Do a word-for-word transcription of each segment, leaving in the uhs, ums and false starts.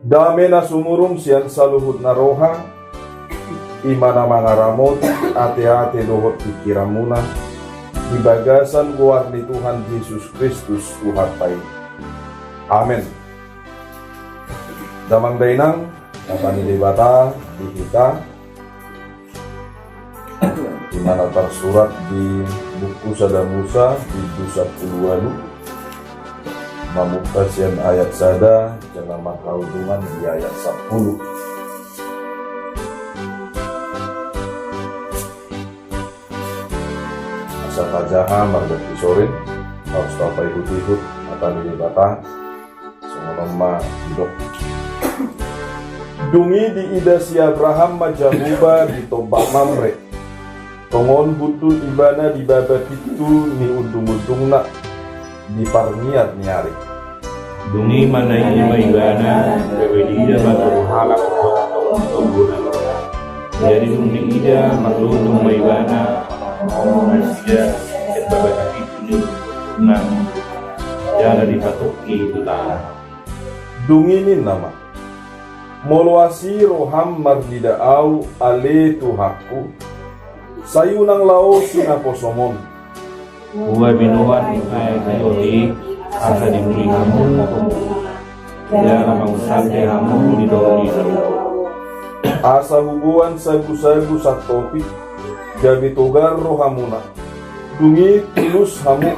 Dame na sumurung sian saluhut na roha, i ma na mangaramoti ateate dohot pingkiranmuna, di bagasan goar ni Tuhan Jesus Kristus Tuhanta i. Amen. Damang dainang, hata ni Debata di hita, di mana tarsurat di buku Sada Musa di dua sapulu ualu, mamungka sian ayat sada jala marhaujungan di ayat sampulu. Asa tajaha marganti sorin, laos tapaihut-ihut hata ni Debata. Songon on ma didok. Dung i diida si Abraham ma Jahowa di tombak Mamre. Tongon hundul ibana di baba pintu ni undung-undungna di parniar ni ari. Dung i manaihi ma ibana gabe diida ma tolu halak dohot tombuna. Jadi dung diida marluntung ma ibana, mangomong ma nasida sian baba pintu ni undung-undungna, jala dipatungki tu tano. Dung i ninna ma, molo asi roham marnida ahu ale Tuhanku, sai unang laosi naposomon. Ua binoan aek i otik, asa dibuli hamu, jala mangusal be hamu di toru ni sarugo. Asa huboan sagu-sagu santopik, gabe togar rohamuna. Dung i tulus hamu,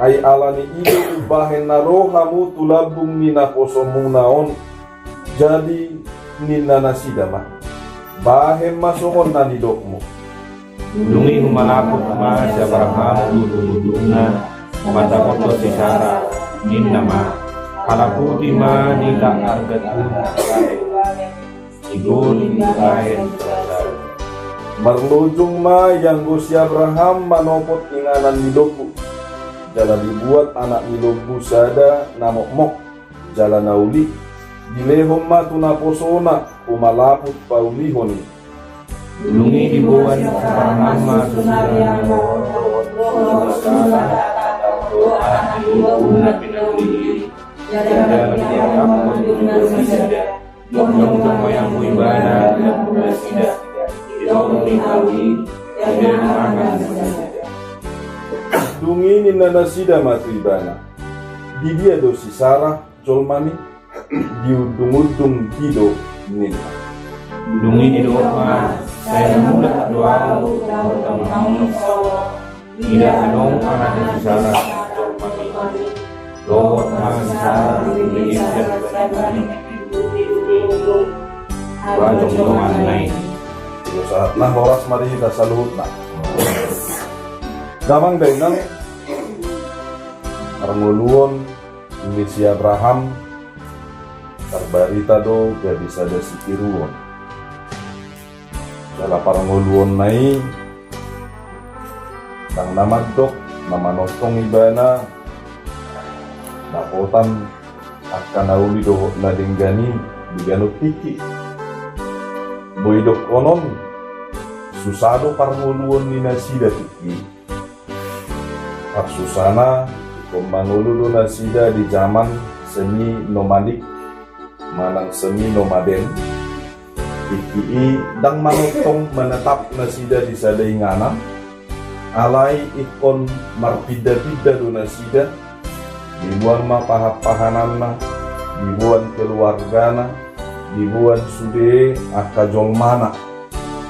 ai ala ni i do umbahen na ro hamu tu lambung ni naposomuna on. Jadi ninna nasida ma, bahen ma songon na nidokmu. Dung i humalaput ma si Abraham tu undung-undungna, mandapothon si Sara, ninna ma, halaputi ma hita arga tu bahen. Marlojong ma ianggo si Abraham manopot inganan ni lombu, jala dibuat anak ni lombu sada na mokmok, jala na uli, dilehon ma tu naposona, humalaput paulihon i. Dung i diboan si Abraham ma susunaria dohot anak ni lombu na pinauli i. Jala diatap ma undung nasida. Dung i dianggo ibana undung nasida. Dung i ninna nasida ma tu ibana, didia do si Sara jolmami? Di undung-undung i do ninna. Dung i didok ma, sai na mulak do ahu, dohot na mangihut. Ida adong anak ni si Sara jolmami. Dohot ma si Sara di Eser. Bajong dongan nai. Sahat na horas ma di hita saluhutna. Damang dainang, parngoluon ni si Abraham, tarbarita do gabe sada sitiruon. Jala parngoluonna i, ndang na mandok, na manongtong ibana, dapotan angka na uli dohot na denggan i di ganup tingki. Boi didok on, susa do parngoluon ni nasida tingki. Parsusana, ingkon mangolu do nasida di jaman semi nomadik manang semi nomaden. Tingki i ndang manongtong manatap nasida di sada inganan, alai ingkon marpinda-pinda do nasida, diboan ma pahan-pahananna, diboan keluargana, diboan sude angka jolmana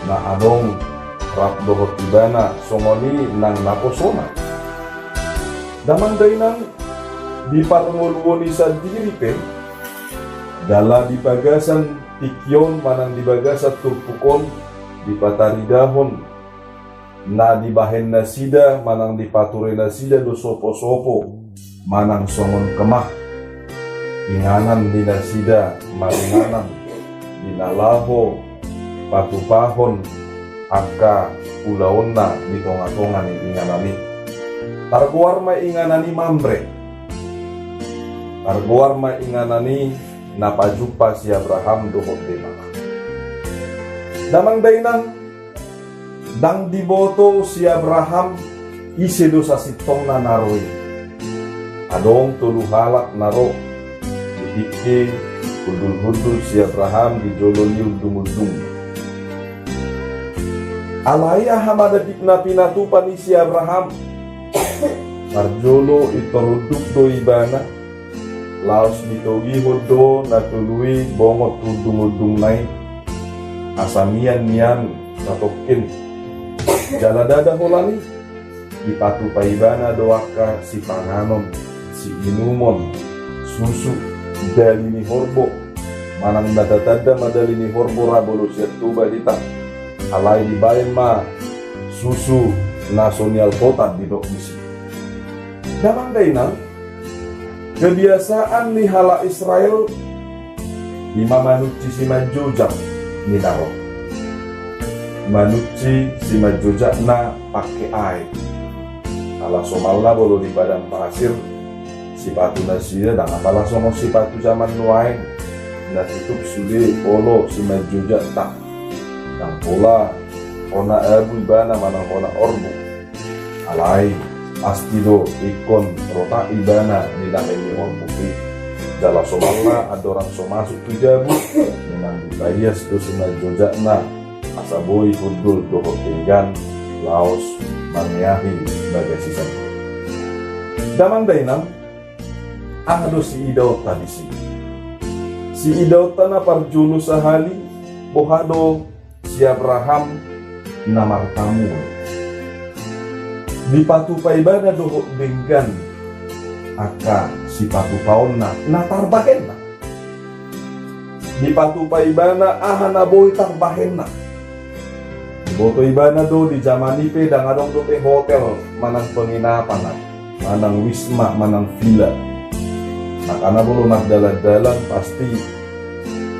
na adong rap dohot ibana, songon i nang naposona. Damang dainang, di parngoluon i sandiri pe, jala di bagasan tingki on manang di bagasan turpuk on, dipataridahon na dibahen nasida manang dipature nasida do sopo-sopo manang songon kemah. Inganan ni nasida maringanan di na laho patupahon angka ulaonna di tonga-tonga ni inganan i. Targoar ma inganan i Mamre. Targoar ma inganan i na pajumpa si Abraham dohot Debata. Damang dainang, ndang diboto si Abraham ise do sasintongna na ro i. Adong tolu halak na ro di tingki Hundul-hundul si Abraham di jolo ni undung-undung. Alai aha ma na pinatupa ni si Abraham? Parjolo pintor unduk do ibana, laos ditogihon do na tolu i bongot tu undung-undungna i, asa mian nian satongkin. Jala ndada holan i, dipatupa ibana do angka sipanganon, siinumon, susu, dali ni horbo, manang na tatanda ma dali ni horbo ra molo sian Toba hita, alai dibaen ma susu na so ni alkotan didok disi. Damang dainang, kebiasaan ni halak Israel i ma manunci simanjujak ni na ro. Manunci simanjujakna pake aek. Ala somalna molo di padang pasir, sipatu nasida ndang apala songon sipatu jaman nuaeng, na tutup sude olo simanjujak, ndang pola hona abu ibana manang hona orbu. Alai pasti do ingkon rotak ibana di lahe ni orbuk i. Jala somalna andorang so masuk tu jabu, memang dipaias do simanjujakna asa boi hundul dohot denggan laos mangeahi bagas i. Damang dainang, aha do siidaonta disi? Siidaonta na parjolo sahali, boha do si Abraham na martamu i. Dipatupa ibana dohot denggan angka sipatupaonna na tarbahenna. Dipatupa ibana aha na boi tarbahenna. Diboto ibana do di jaman i pe ndang adong dope hotel manang penginapan, manang wisma, manang villa. Makana molo mardalan-dalan pasti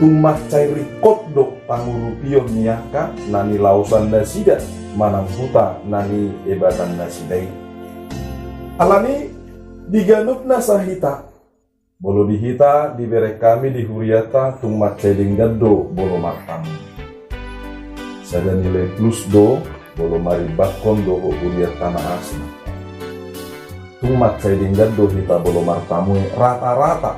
tung mansai ringkot do pangurupion ni angka na nilaosan nasida manang huta na niebatan nasida i. Alani di ganup nasa hita, molo di hita, dibereng hami di hurianta tung mansai denggan do molo martamu. Sada nilai plus do molo marimbanghon dohot hurianta na asing. Tung mansai denggan do hita molo martamu i rata-rata.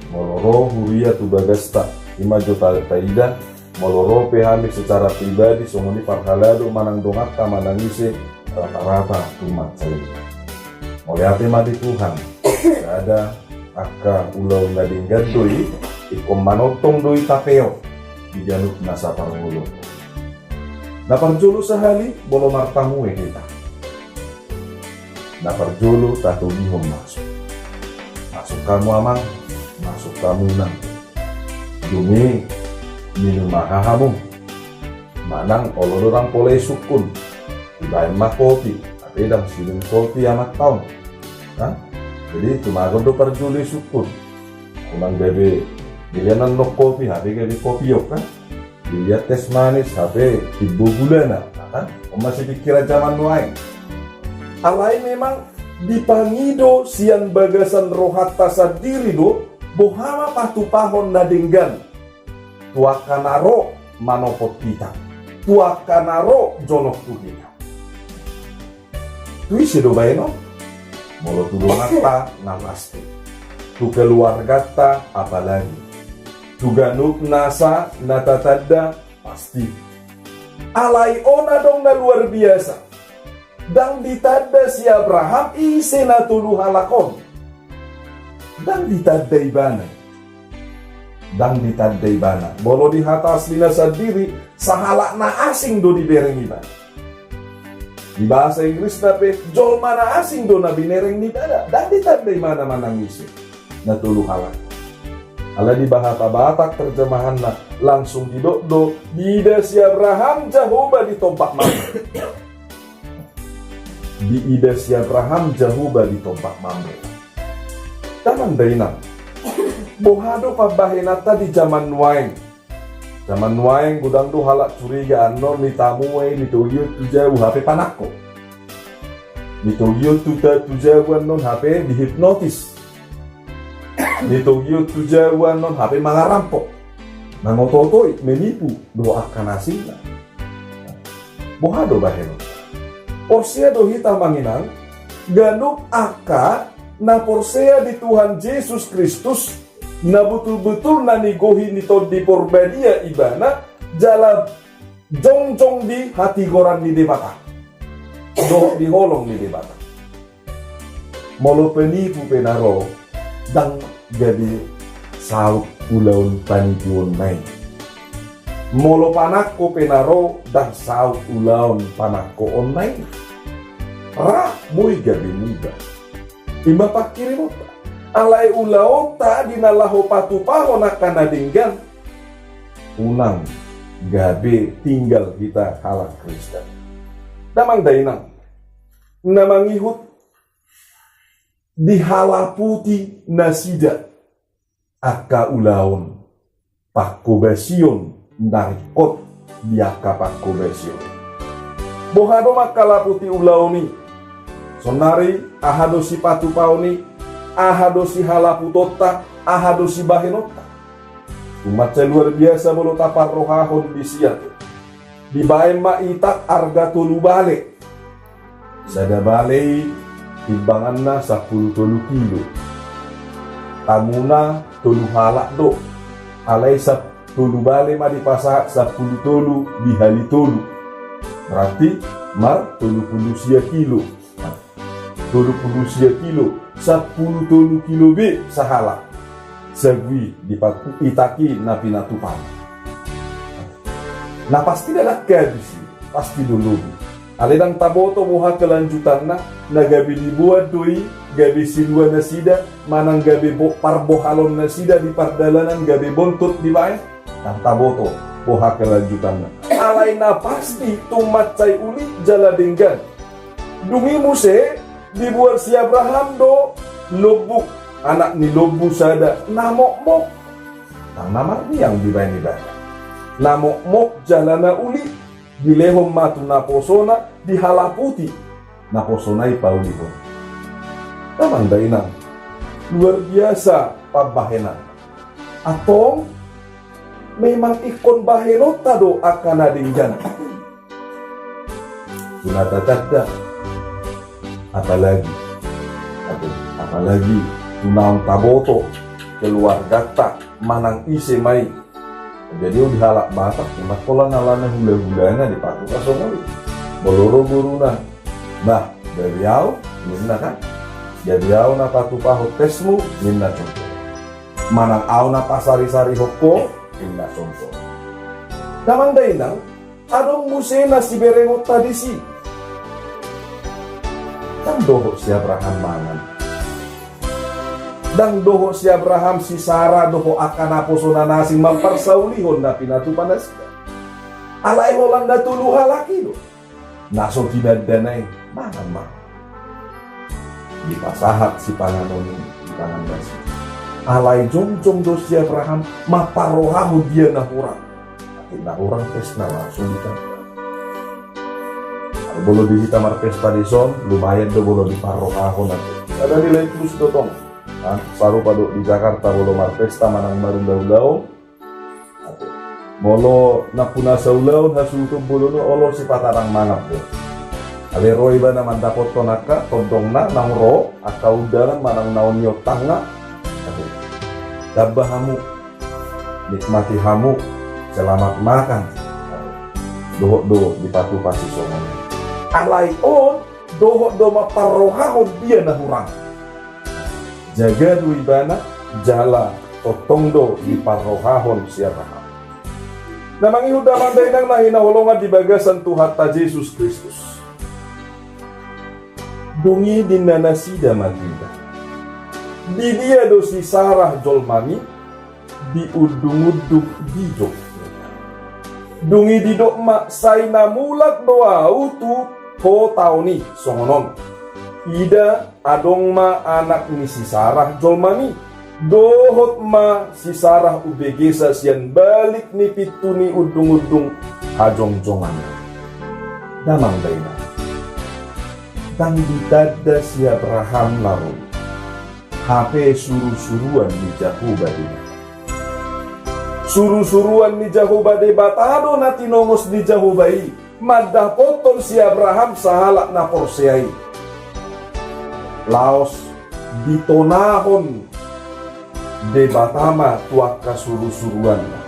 Molo ro huria tu bagasta, i ma jo ta-, taida, molo ro pe hami secara pribadi songon i parhalado manang donganta manang ise, rata-rata tung mansai. Mauliate ma di Tuhan. Sada angka ulaon na denggan do i, ingkon manongtong do i tapeop di ganup nasa parngoluon. Na parjolo sahali, molo martamu i hita, na parjolo tatogihon masuk. Masuk hamu amang, masuk hamu inang. Dung i minum ma hahamu. Manang olo do ndang pola isungkun, dibaen ma kopi, hape ndang siinum kopi amanta on. Kan? Jadi tumagon do parjolo isungkun. Unang gabe dilihat annon kopi, hape gabe kopi on kan. Dilihat teh manis, hape timbo gulana, kan? On ma sipingkiran jaman nuaeng. Alai memang dipangido sian bagasan rohanta sandiri do, boha ma patupahon na denggan tu angka na ro manopot hita, tu angka na ro jonok tu hita. Tu ise do baenon? Molo tu donganta na pasti, tu keluarganta apalagi, tu ganup nasa na tatanda pasti. Alai on adong na luar biasa. Ndang ditanda si Abraham ise na tolu halak on. Ndang ditanda ibana. Ndang ditanda ibana. Molo di hata aslina sandiri, sahalak na asing do dibereng ibana. Di bahasa Inggrisna pe, jolma na asing do na binereng ni ibana. Ndang ditanda ibana manang ise na tolu halak. Alai di bahasa Batak terjemahanna langsung didok do, diida si Abraham Jahowa di tombak Mamre. Diida si Abraham Jahowa di tombak Mamre. Damang dainang, boha do pambahenanta di jaman nuaeng? Jaman nuaeng godang do halak curiga annon, nitamu i, nitogihon tu jabu hape panangko. Nitogihon tu ta-, tu jabu annon hape dihipnotis. Nitogihon tu jabu annon hape mangarampok. Mangoto-otoi, menipu dohot angka na asingna. Boha do bahenon? Porsea do hita amang inang, ganup angka na porsea di Tuhan Jesus Kristus, na butul-butul na nigohi ni Tondi Porbadia ibana, jala jongjong di hatigoran ni Debata dohot di holong ni Debata. Molo penipu pe na ro, ndang gabe saut ulaon penipuonna i. Molo panangko pe na ro, ndang saut ulaon panangkoonna i. Ra boi gabe muba. I ma pangkirimonta. Alai ulaonta di na laho patupahon angka na denggan, unang gabe tinggal hita halak Kristen. Damang dainang, na mangihut dihalaputi nasida angka ulaon pangkobasion na ringkot di angka pangkobasion. Boha do manghalaputi ulaon i? Saonari aha do sipatupaon i? Aha do sihalaputonta? Aha do sibahenonta? Tung mansai luar biasa molo taparrohahon di sia. Dibaen ma itak arga tolu bale. Sada bale i timbanganna sampulu tolu kilo. Tamuna tolu halak do. Alai sa-, tolu bale ma dipasahat sampulu tolu dihali tolu. Berarti mar tolu pulu sia kilo. Tolu pulu sia kilo, sampulu tolu kilo be sahalak. Sagui di pat-, itak i na pinatupa. Na pasti ndang habis i, pasti do lobi. Alai ndang taboto boha kelanjutanna, na gabe diboan do i, gabe silua nasida, manang gabe bo-, parbohalon nasida di pardalanan gabe bontot dibaen. Ndang taboto boha kelanjutanna. Alai na pasti tung mansai uli jala denggan. Dung i muse diboan si Abraham do lombu, anak ni lombu sada na mokmok. Ndang na marbiang dibaen ibana. Na mokmok jala na uli, dilehon ma tu naposona, dihalaputi naposona i paulihon. Damang dainang, luar biasa pambahenan. Antong, memang ingkon bahenonta do angka na denggan. Tu na tatanda, apalagi, aduh, apalagi tu naung taboto keluarganta manang ise ma i. Jadi on di halak Batak, ima pola na alana hula-hulana dipatupa songon i. Molo ro boruna, "Bah, gabe au," ninna kan. "Gabe au na patupahon tesmu," ninna contoh. Manang au na pasari-sarihon ho, ninna songon i. Damang dainang, adong muse na siberengonta disi. Ndang dohot si Abraham mangan. Ndang dohot si Abraham, si Sara, dohot angka naposona na asing mamparsaulihon na pinatupa nasida. Alai holan na tolu halak i do. Na so tinandana i, mangan ma. Dipasahat sipanganon i, dipangan nasida. Alai jongjong do si Abraham mamparrohahon dia na hurang. Atik na hurang pesta langsung ditanda. Molo di hita marpesta dison, lumayan do molo diparrohahon ate. Sada nilai plus do tong. Kan, sarupa do di Jakarta molo marpesta manang marulaulaon. Molo nampuna saulaon hasuhuton bolon on, olo sipata ndang mangan do. Alai ro ibana mandapothon angka tondongna naung ro, angka undangan manang naung niontangna. Tamba hamu, nikmati hamu, selamat makan. Dohot do dipatupa sisongon i. Alai on, dohot do mamparrohahon dia na hurang. Jaga do ibana, jala tongtong do diparrohahon si Abraham. Na mangihut damang dainang na hinaholongan di bagasan Tuhanta Jesus Kristus. Dung i ninna nasida ma tu ibana: Di dia do si Sarah jolmami? Di undung-undung didok. Dung i didok ma: Sai na mulak do ahu tu ho taon i songon on. Ida, adong ma anak ni si Sarah jolmami, dohot ma si Sarah umbegesa sian balik ni pintu ni undung-undung hajongjongan. Damang dainang, ndang ditanda si Abraham na ro i. Hape surusuruan ni Jahowa Debata. Surusuruan ni Jahowa Debata do na tinongos ni Jahowa i mandapothon si Abraham sahalak na porsea i. Laos ditonahon Debata ma tu angka surusuruanna,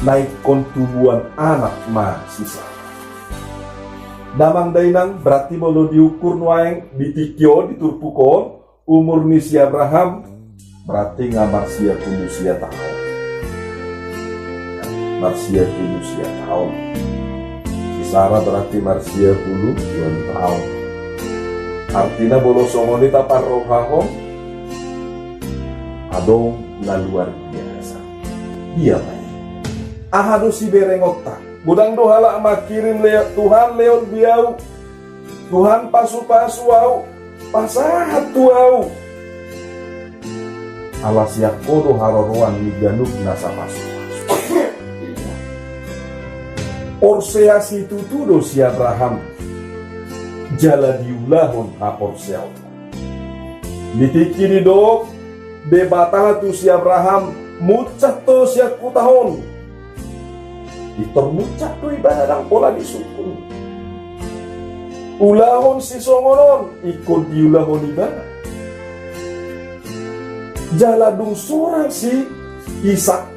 na ingkon tubuan anak ma si Sara. Damang dainang, berarti molo diukur nuaeng di tingki on, di turpuk on, umur ni si Abraham berarti nga marsia pulu sia taon. Marsia pulu sia taon. Si Sara berarti marsia pulu dua taon. Artina molo songon i taparrohahon, adong na luar biasa. Dia ma i. Aha do siberengonta? Godang do halak mangkirim, le-, Tuhan, lehon di ahu. Tuhan, pasupasu ahu, pasahat tu ahu. Ala sian Ho do haroroan ni ganup nasa pasupasu. Porsea situtu do si Abraham, jala diulahon haporseaon. Di tingki didok Debata tu si Abraham, muncat ho sian huta on. Pintor muncat do ibana, ndang pola disungkun. Ulahon sisongon on ingkon diulahon ibana. Jala dung surang si Isak,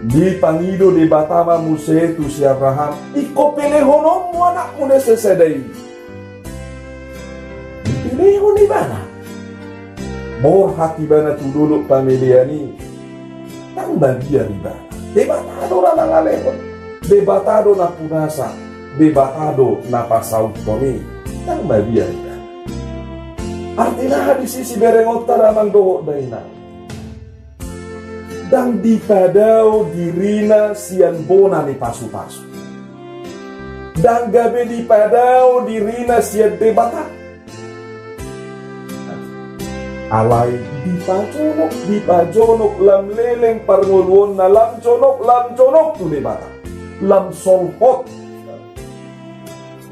dipangido Debata ma muse tu si Abraham, ingkon pelehononmu anakmu na sasada i. Dipelehon ibana. Borhat ibana tu dolok pamelean i. Ndang mabiar ibana. Debata do na mangalehon. Debata do na punasa. Debata do na pasauthon i. Ndang mabiar ibana. Artina aha disi siberengonta, damang dohot dainang? Ndang dipadao dirina sian bona ni pasupasu. Ndang gabe dipadao dirina sian Debata. Alai dipajonok, dipajonok lam leleng parngoluonna, lam jonok, lam jonok tu Debata. Lam solhot.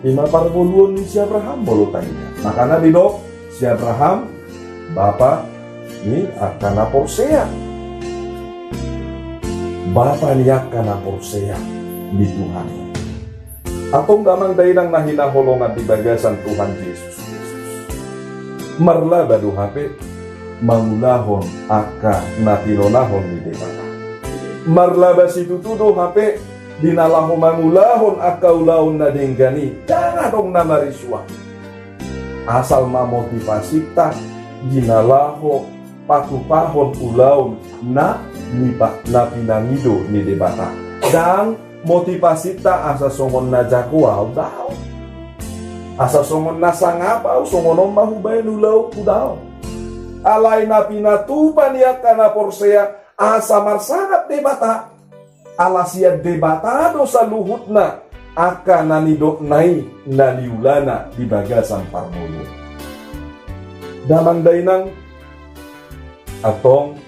Ima parngoluon ni si Abraham molo taida. Makana didok si Abraham bapa ni angka na porsea. Bapa ni angka na porsea di Tuhan i. Antong damang dainang na hinaholongan di bagasan Tuhan Jesus Kristus, marlaba do hape mangulahon angka na tinonahon ni Debata. Marlaba situtu do hape di na laho mangulahon angka ulaon na denggan i, ndang adong na marisuan. Asal ma motivasinta di na laho patupahon ulaon na nipa-, na pinangido ni Debata. Ndang motivasinta asa songon na jago ahu, daong. Asa songon na sangap ahu, songon on ma hubaen ulaonku, daong. Alai na pinatupa ni angka na porsea asa marsangap Debata. Ala sian Debata do saluhutna angka na nidokna i na niulana di bagasan parngoluon. Damang dainang, antong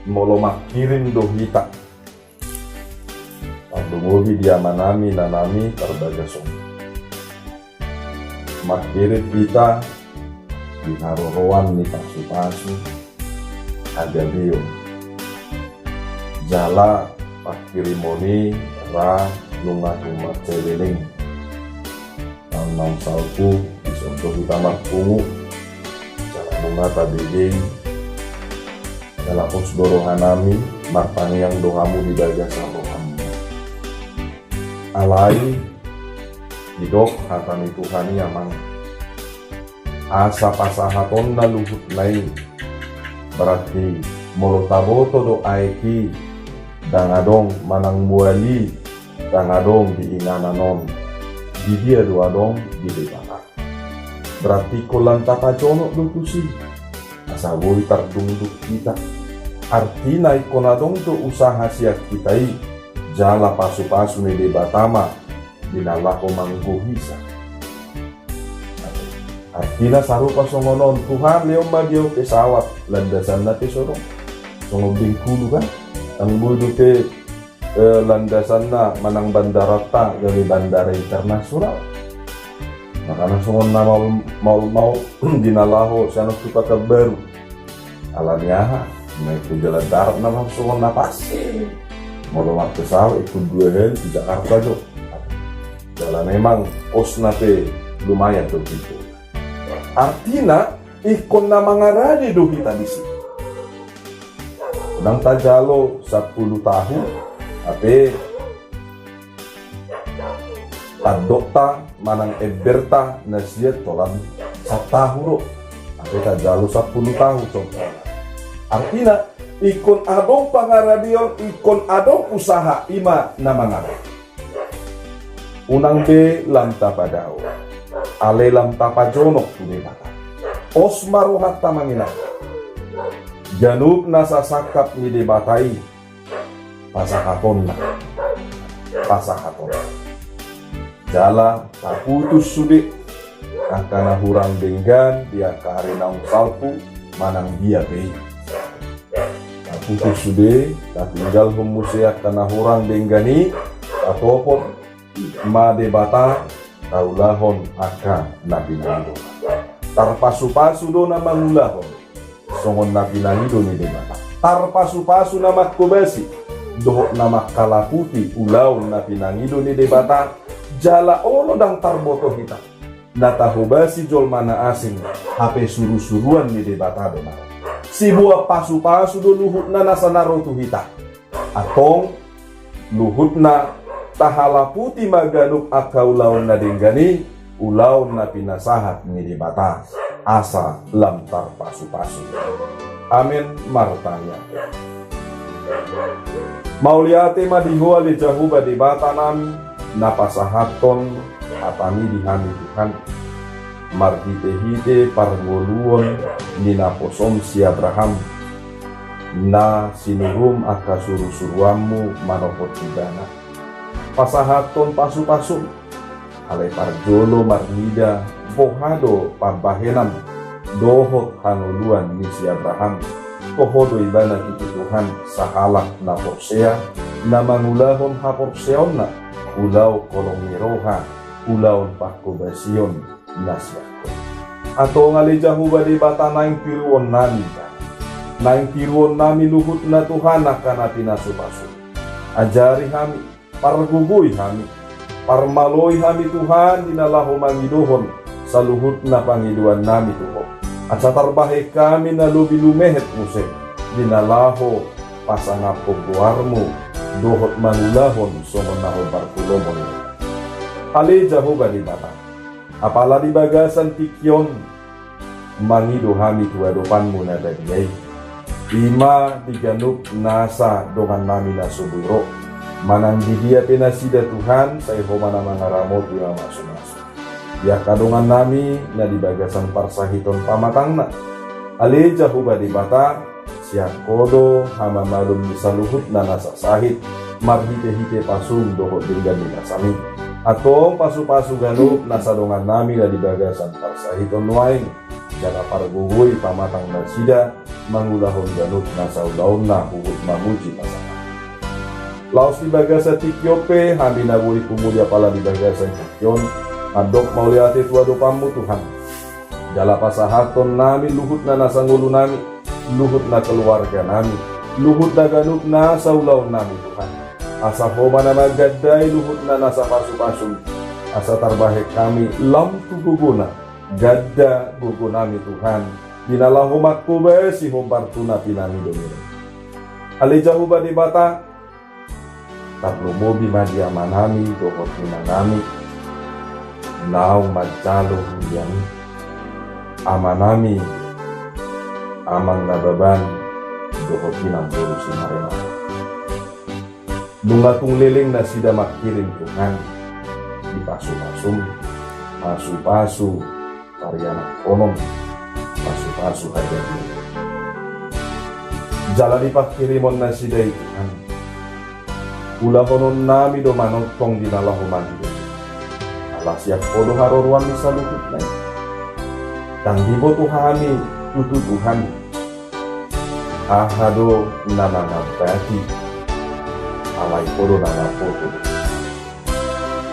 molo mangkirim do hita parlumobi di amanami, inanami, parbagas on. Mangkirim hita di haroroan ni pasupasu, hagabeon. Jala pangkirimon i ra nunga tung marceleleng. Naung naung salpu, dison do hita marpungu. Jala nunga tabege i. Jala pos do rohanami, martangiang do hamu di bagasan rohamu. Alai, didok hata ni Tuhan i, amang. Asa pasahatonna luhutna i. Berarti, molo taboto do aek i, ndang adong manang mual i, ndang adong di inganan on. Di dia do adong? Di Debata. Berarti ingkon lam tapajonok do tusi. Asa boi tardungdung hita. Artina ingkon adong do usaha sian hita i, jala pasupasu ni Debata ma di na laho manggohi sa. Artina sarupa songon on, Tuhan, lehon ma di ahu pesawat, landasanna pe so adong. Songon Bengkulu kan, ndang boi dope, eh, landasanna manang bandaranta gabe bandara internasional. Makana songon na maol, maol, maol di na laho sian on tu Pekanbaru. Alani aha? Naeng tu jalan darat nama songon na pas. Molo marpesawat ingkon dua hali tu Jakarta jo. Jala memang kosna pe lumayan do gitu. Artina, ingkon na mangarade do hita disi. Ndang tajalo sampulu tahu, hape tandokta manang emberta na sian tolan satahu do. Hape tajalo sampulu tahu contohna. Artina, ingkon adong pangaradeon, ingkon adong usaha, i ma na manganon. Unang be lam tapadao, alai lam tapajonok tu Debata. Pos ma rohanta manginang. Ganup nasa sangkap ni Debata i pasahatonna. Pasahatonna. Jala taputus sude angka na hurang denggan di angka ari naung salpu manang dia pe i. Taputus sude, tatinggalhon muse angka na hurang denggan i, tatopot ma Debata, taulahon angka na pinangido. Tarpasupasu do na mangulahon songon na pinangido ni Debata. Tarpasupasu na manghobasi dohot na manghalaputi ulaon na pinangido ni Debata, jala olo ndang tarboto hita na tahobasi jolma na asing, hape surusuruan ni Debata do na ro. Siboan pasupasu do luhutna nasa na ro tu hita. Antong luhutna tahalaputi ma ganup angka ulaon na denggan i, ulaon na pinasahat ni Debata, asa lam tarpasupasu. Amen. Martangiang. Mauliate ma di Ho ale Jahowa Debata nami, na pasahathon hatami di hami Tuhan, marhitehite parngoluon ni naposom si Abraham, na sinurum angka surusuruanmu manohot ibana. Pasahathon pasupasum, alai parjolo marnida boha do pambahenan dohot hangoluan ni si Abraham. Toho do ibana tutu Tuhan sahalak na porsea, na mangulahon haporseaonna, ulaon holong ni roha, ulaon panghobasion na siangkon. Antong ale Jahowa Debata, naeng tiruon nami, naeng tiruon nami luhutna Tuhan angka na pinasupasu. Ajari hami, pargogoi hami, parmaloi hami Tuhan di na laho mangidohon saluhutna pangidoan nami tu Ho. Asa tarbahen hami na lobi lumehet muse di na laho pasangaphon goarmu dohot mangulahon songon na hombar tu lomo ni roha. Ale Jahowa Debata, apala di bagasan tingki on mangido hami tu adopanmu na badia i, i ma di ganup nasa dongan nami na so boi ro, manang di dia pe nasida Tuhan, sai Ho ma na mangaramoti mamasumasu. Di angka dongan nami na di bagasan parsahiton pamatangna, ale Jahowa Debata, sian Ho do hamamalum ni saluhutna nasa sahit, marhitehite pasum dohot denggan ni nasami. Antong pasupasu ganup nasa dongan nami na di bagasan parsahiton nuaeng, jala pargogoi pamatang nasida mangulahon ganup nasa ulaonna huhut mamuji pasahat. Laos di bagasan tingki on pe hami na boi humuli apala di bagasan tingki on, mandok mauliate tu adopanmu Tuhan. Jala pasahathon nami luhutna nasa ngolu nami, luhutna keluarga nami, luhutna ganup nasa ulaon nami Tuhan. Asa Ho ma na manggandai luhutna nasa pasupasum, asa tarbahen hami lam tu gogona, ganda gogo nami Tuhan, di na laho manghobasi hombar tu na pinangido ni roha. Ale Jahowa Debata, tarlumobi ma di amanami dohot inanami naung manjalo huria i. Amanami, Amang Nababan dohot Inang boru Simaremata. Nunga tung leleng nasida mangkirim Tuhan, dipasupasum pasupasu parianakhonon, pasupasu hajadion. Jala di pangkirimon nasida i Tuhan, ulahonon nami do manongtong di na laho mangido. Ala sian Ho do haroroan ni saluhutna i. Ndang diboto hami tutu Tuhan, aha do na mangambati, alai Ho do na mamboto.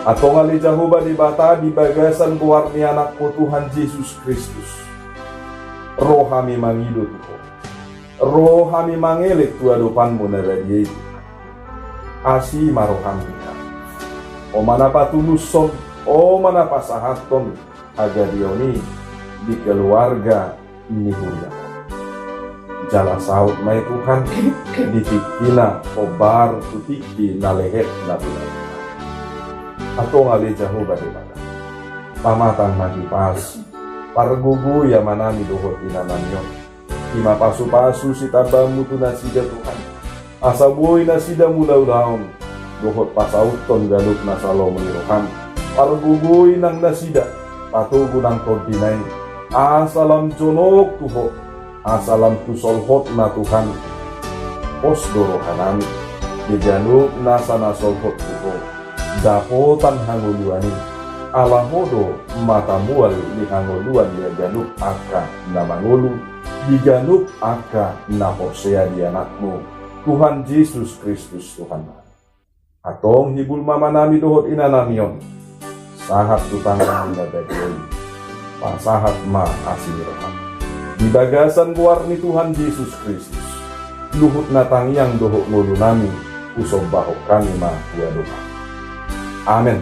Antong ale Jahowa Debata, di bagasan goar ni Anak Ho Tuhan Jesus Kristus, ro hami mangido tu Ho, ro hami mangelek tu adopanmu na badia i. Asi ma roham di hami. Ho ma na patulushon, Ho ma na pasahathon hajadion i di keluarga ni huria. Jala saut ma i Tuhan, di tingkina hombar tu tingki na lehet na pinatupa. Antong ale Jahowa Debata, pamatang na hipas, pargogoi amanami dohot inanami on. I ma pasupasu sitambaanmu tu nasida Tuhan, asa boi nasida mangula ulaon dohot pasauthon ganup nasa lomo ni roham. Pargogoi nang nasida, patogu nang tondina i, asa lam jonok tu Ho, asa lam tu solhotna Tuhan. Pos do rohanami, di ganup nasa na solhot tu Ho, dapotan hangoluan i. Ala Ho do mata mual ni hangoluan di ganup angka na mangolu, di ganup angka na porsea di Anakmu, Tuhan Jesus Kristus Tuhannami. Antong hibul ma amanami dohot inanami on sahat tu tangan ni na badia i. Pasahat ma asi ni roham. Di bagasan goar ni Tuhan Jesus Kristus, luhut na tangiang dohot ngolunami, husombahon hami ma tu adopan. Amen.